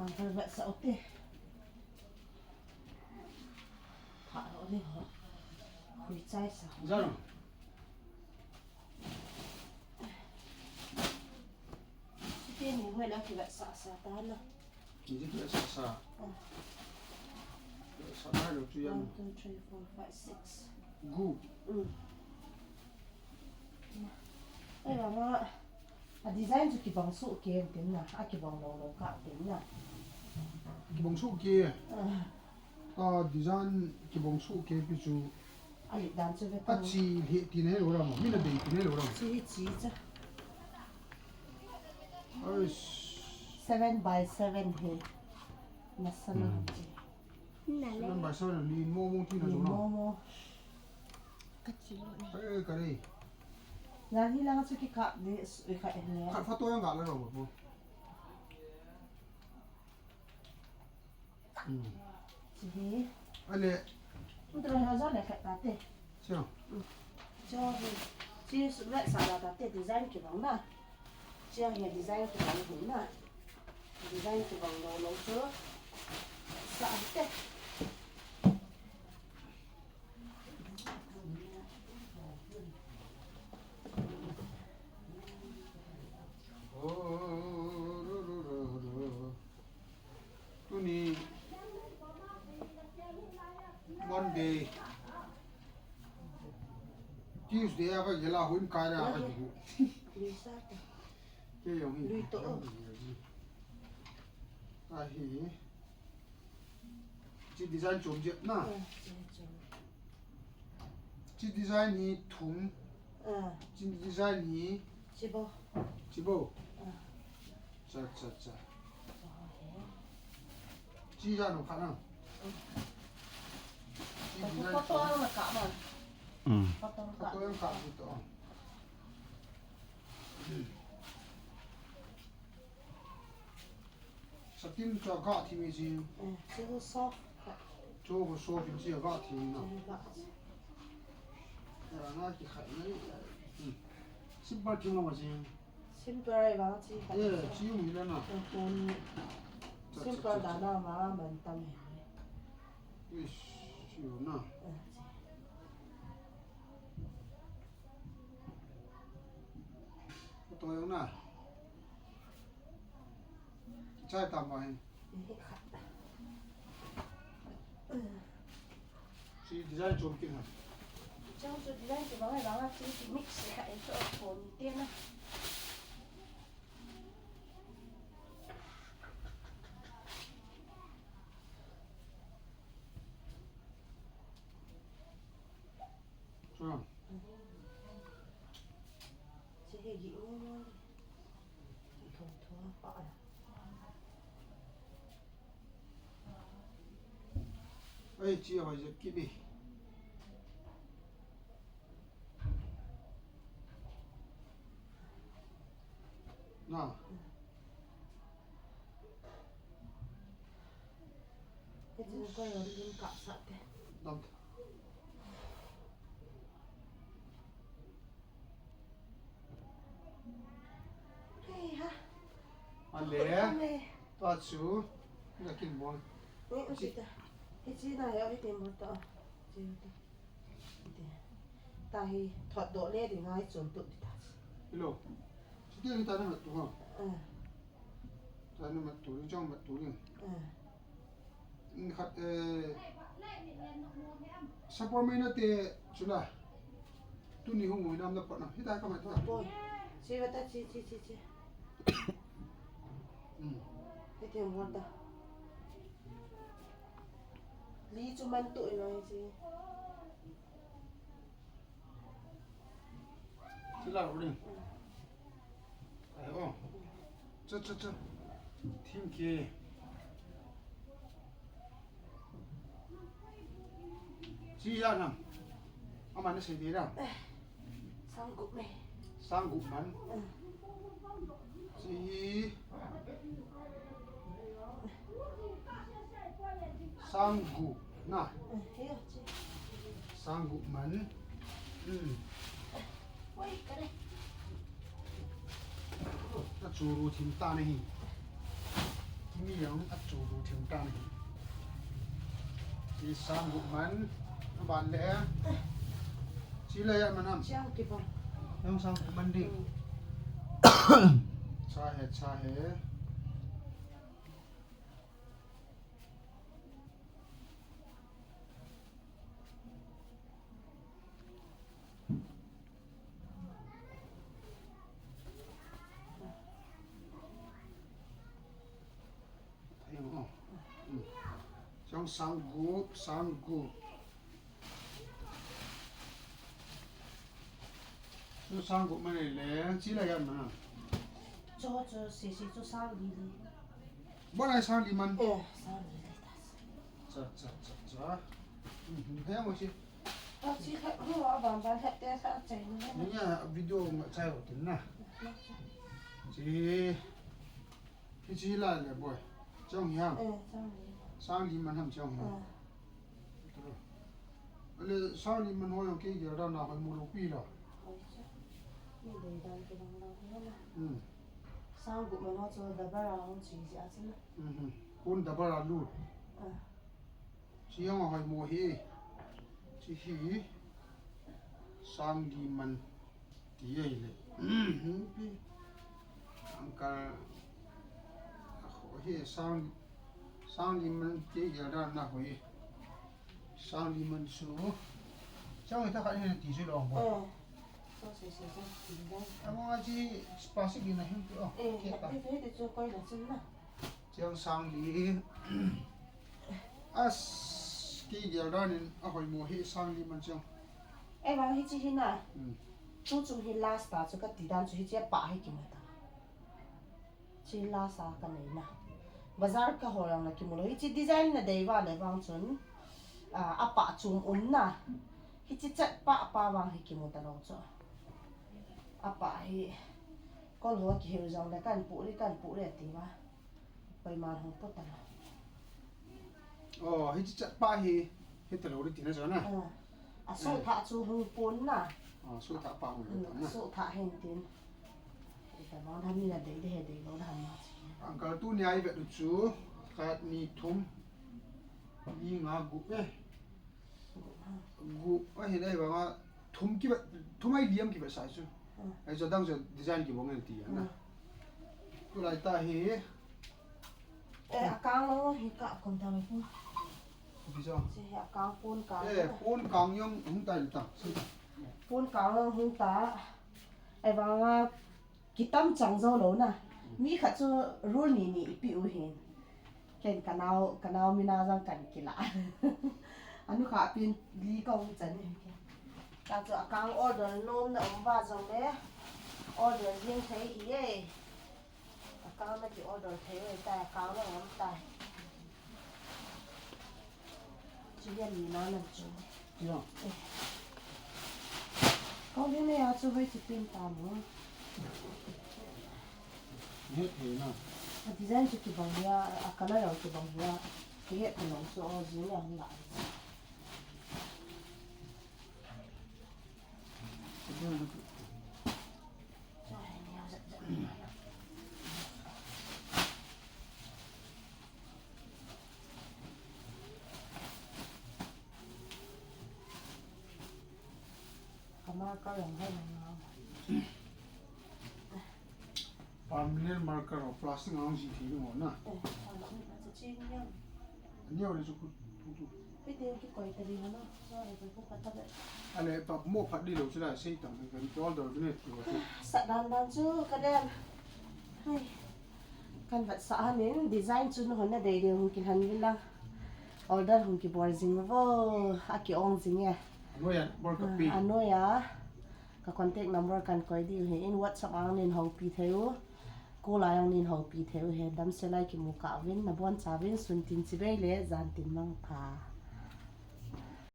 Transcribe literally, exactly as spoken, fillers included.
Ang kalbat sa uti. Tha ho ni ho. Hui chai sa. Zan. Siti ni hoi la kibat sa sa ta na. Ni kibat sa sa. Ah. Sa na lo tu yan. One, two, three, four, five, six. Gu. Mm. Ai, mama. A design chu kibang soh kei tin na, a kibang lou lou kah tin na. Kibang soh kei. Ah. A design kibang soh kei pi chu. A lit dan chu ve ta. A chi lheh ti nei lou lam, mi na dei ti nei lou lam. Chi chi cha. Ai. Seven by seven hi. Masala Hmm. chi. Seven by seven ni mo mo ti na chu na. Mo mo. Ka chi lo ni. Ai, ka ni. Yan hi lang chu kikap ni, i kha ni. Khat photo yang ga la lo mo. Hmm. Chi hi. Ale. Undro ha zo le khat ta te. Sio. Hmm. Cho hi. Chi su le sa la ta te design kibang na. Chia hi design kibang hin na. Design kibang lou lou chu. Sa te. Tuni Monday, Tuesday a ka gel a, houin kai a ka gel. Kei jong hi. Ahi. Chi design chom jep na. Chi design hi thum. Ah. Chi design hi. Chibo. Chibo. Ah. Cha, cha, cha. Chi design no kha na. Chi design. Photo ang na ka man. Hmm. Photo ang ka. Photo ang ka ito. Satin chu aga thim e chi. Eh, chu soft. Chu soft in chi aga thim na. Chu aga. Era na ki khai na. Hmm. Simple thim lo ma chi. Simple ai ba chi. Eh, chi mu le na. Eh, kon. Simple da na ma man tam he. Ish, chi na. Eh, chi. Photo jong na. Chai tam ba hin. Chi design chom kin ha. Chom chu design chu bang bang a chi mix ha e chu ko ni te na. Chuan. Chi hi gi mo mo ni. Thong thong pa la. Ei, chi a vai jep kit ni. Na. Hichu ko yo lim kap sa te. Dam. Hei ha. Ale. Ale. Ta chu. Na kin bon. Ni u chi ta. Hichi na yo hitin bon ta. Chi ta. Tahi thot doh le ding ngai chun tu di ta. Hello. Chuti hi ta na mat tu ha. Ah. Ta na mat tu, chang mat tu ding. Ah. Ni khat, eh, support mai na te chula. Tuni hung ui nam na pot na. Hi ta ka mat ta. Poi. Chi va ta chi, chi, chi, chi. Hmm. Hi te hung ta. Li chu man tu i noi chi. Chu la ring. Ai o. Chu, chu, chu. Thim ke. Chi ya nam. Ama na sei de da. Sang gup me. Sang gup man. Chi. Sang gup na. Sang gup man. Hmm. Na churu thim ta na hi. Mi jong achu lu thim tan hi. Chi sang gup man, aban le. Chi le ya manam. Chiang ki bang. Jong sang gup man ding. Cha he, cha he. Thei mo. Hmm. Sang gup, sang gup. Chu sang gup man le, chi le ya manam. Chu, chu, si, si, chu sang li li. Bo lai sang li man. Eh, sang li li ta. Cha, cha, cha, cha. Hmm, thei mo si. Ni a video ma chai ho tin na. Chi, hi chi la le boi. Chong hiam. Sang li man ham chong hiam. Le sang li man ho jong kei gel dan a hoi mo lo pi lo. Hmm. Sang gup man ho chu double a hung chi ji a chu na. Hmm. Kun double a lut. Chi jong ahoi mo hi. Chi hi sang li man ti ahi le. Pi. Uncle. Aho hi sang, sang li man ti gel dan na hoi. Sang li man su. Sang ta khat hi ti su lo bo. Eh. So se se se. Ama chi plastic ni na hin tu. Eh, ke ta. Te te chu koi la chu na. Chiang sang li. As, kei gel dan in ahoi mo hi sang li man chiang. Eh, vang hi chi hi na. Hmm. Chu chung hi last ta chu ka ti dan chu hi chi a pa hi ki mo ta. Chi last a ka nei na. Bazar ka hol ang na ki mo lo. Hi chi design na dei va le vang chun. A, a pa chum um na. Hi chi chat pa pa vang hi ki mo ta lo chu. A pa hi. Kol ho ki hil jong le kan pu ri, kan pu ri ti va. Koima hung pu ta lo. Oh, hi chi chat pa hi, hi ta lo ri ti na chana. Ah, a so tha chu hung pon na. Ah, so tha pa hung pon na. So tha hen tin. Ita ma dam ni na dei de he dei lo dam na. Uncle, tuni a i vet u chu, khat, ni, thum, li, nga, gup e. Gup ahi le vang a thum kivet, thum ahi, li ham kivet sa chu. Hmm. Ahi chu adang chu design kibang e ti a na. Hmm. Tulai ta hi. Eh, akang lo hi ka kon ta lo pu. Bi jo. Chi hi akang pon kang. Eh, pon kang jong hung ta ta. Pon kang jong hung ta. Ahi vang a Kitam chang jo lo na. Mi khat chu rule ni ni i pe u hin. Ken ka nao, ka nao mi na jang kan kila. Anu kha pin li ka um chan e. Ta chu akang order nom na um va jong le. Order jing thei hi e. Akang na ki order thei e ta akang na um ta. Chu hian ni na nan chu. Tia. Kong hi nei a chu hoi chi pin ta mo. He thei na. A design chu kibang hia, a color jong kibang hia. Kihet ta lo chu o jing le hung la. Ka marker jong hoi jong na. Permanent marker ho plastic a hung ji thei ding ho na. Eh, plastic a chu ching jong. Ani ho le chu khu, khu, khu. Pi te ki koi ta ding ho na. Sorry, ko khu ka ta be. Ale pa mo phat di lo chu la sei tang kan order du ne tu chu. Sa dan dan chu ka den. Hai. Kan vetsah hon in design chu nahon na dei dei hung kilhon uvin lang. Order hung kibol jing uvo, a ki-ong jing e. Anoiya number ka pe. Ah, anoiya. Ka contact number kan koi diu ahi in WhatsApp a jong nin houpi thei u. Call a jong nin houpi thei u ahi. Damsel a kimu kah uvin, nabonchauvin, sun tin chibai le, jan tin mangpha.